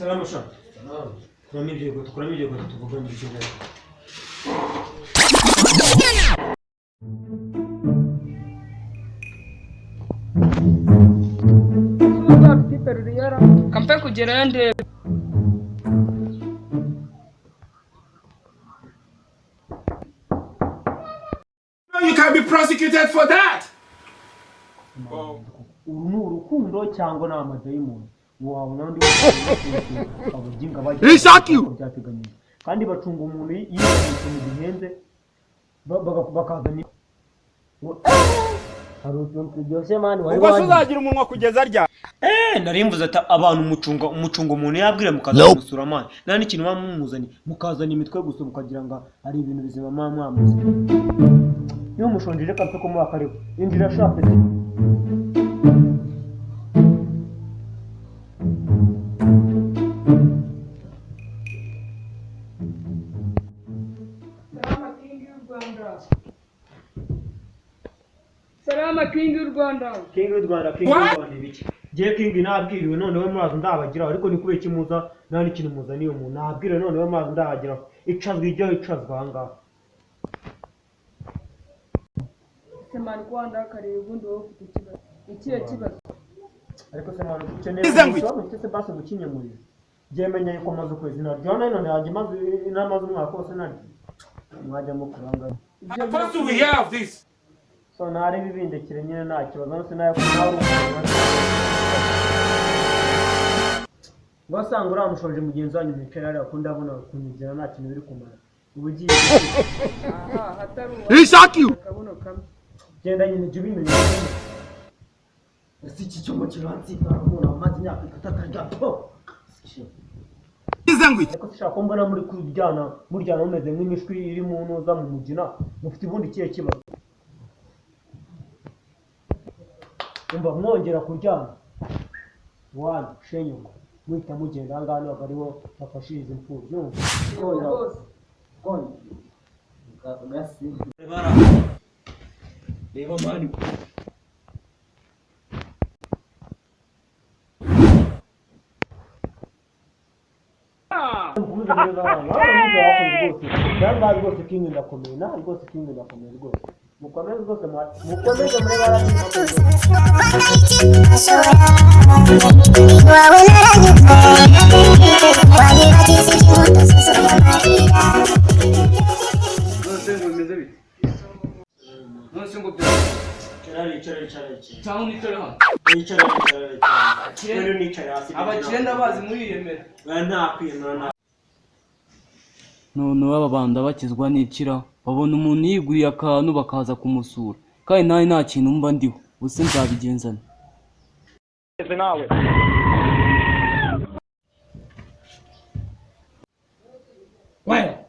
Salama sha. Kuramo ibyo bikweto, kuramo ibyo bikweto, tuvugane ibyo bibazo. Kampe kugerayo ndebe. You can be prosecuted for that. Uru ni urukundo cyangwa ni amadayimoni? Wabona undi abaginga bajya byateganyijwe kandi bacunga umuntu yizanye ikintu gihenze, bakazana Hari utuntu turyoshye, man, wari Ubwo se wangiye. uzagira umunwa kugeza rya? Nari mvuze ati abantu umucunga umuntu yabwira mukaza kumusura, man, nta n'ikintu muba mumuzanye, mukazana imitwe gusa, mukagira ngo ari ibintu bizima muba mwamuzanye. Niba mushonje, reka mpe kumuha karibu. Injira sha peti. Salama King y'u Rwanda. Salama King y'u Rwanda. King y'u Rwanda, King y'u Rwanda ibiki? Ngiye King nabwiriwe, noneho muraza ndabagiraho, ariko ni kubera iki muza nta n'ikintu muzaniye umuntu? Nabwiriwe, noneho muraza ndabagiraho. Icazwa ijyaho, icazwa aha ngaha. Ese man, Rwanda kareba, ubundi wowe ufite ikibazo? Ikihe kibazo? Ariko se mwana, ukeneye Ize ngo iki? ikibazo mfite se basi gukinyemurira? Ngiye menya yuko maze ukwezi naryo none yanjye maze inamaze umwaka wose naryo mwajya mukuranga. Ibyo Supposed to hear of this. So nareba ibindekire nyine, nta kibazo nose nawe nawe uri umuntu wasanga uriya mushonje mugenzi wanyu mwicaye hariya, ko ndabona kunyegera nta kintu biri kumara, uba ugiye. Aha hatari He shock you. akabuno kamwe. Genda nyine, jya ubimenya. Ese iki cyuma kirantsitara? Umuntu amaze imyaka 3 atarya po. Ize ngo iki? Ariko sinshaka ko mbona muri kuryana, muryana mumeze nk'imishwi iri mu ntuza mu mugina. Mufite ubundi ikihe kibazo? Umva, mwongera kuryana wani shenyuko muhita mugenda. Aha ngaha ntabwo ariho bafashiriza imfubyi, urumva? Yego rwose. Gasi. Reba man. Mukomeze murebe abana. Abana nibyo bakoze rwose. Ngaha rwose King ndakomeye, nawe rwose King ndakomeye rwose. Mukomeze rwose, mukomeze murebe abana. Wawe naranyuzwe, wanyibagiza iby'inkuta zuzuye amarira. None se ngo bimeze bite? None se ngo byagenze? Icara, icara, icara, icara. Cyangwa unicare hano. Icara, icara, icara. Rero nicara hasi. Abakire ndabazi muriyemera. Oya, nta kwiyemera, nta. None aba banda bakizwa n'ikira, babona umuntu yiguriye akantu bakaza kumusura, kandi nawe nta kintu mba ndiho. Ubuse nzabigenzana? Nawe. We.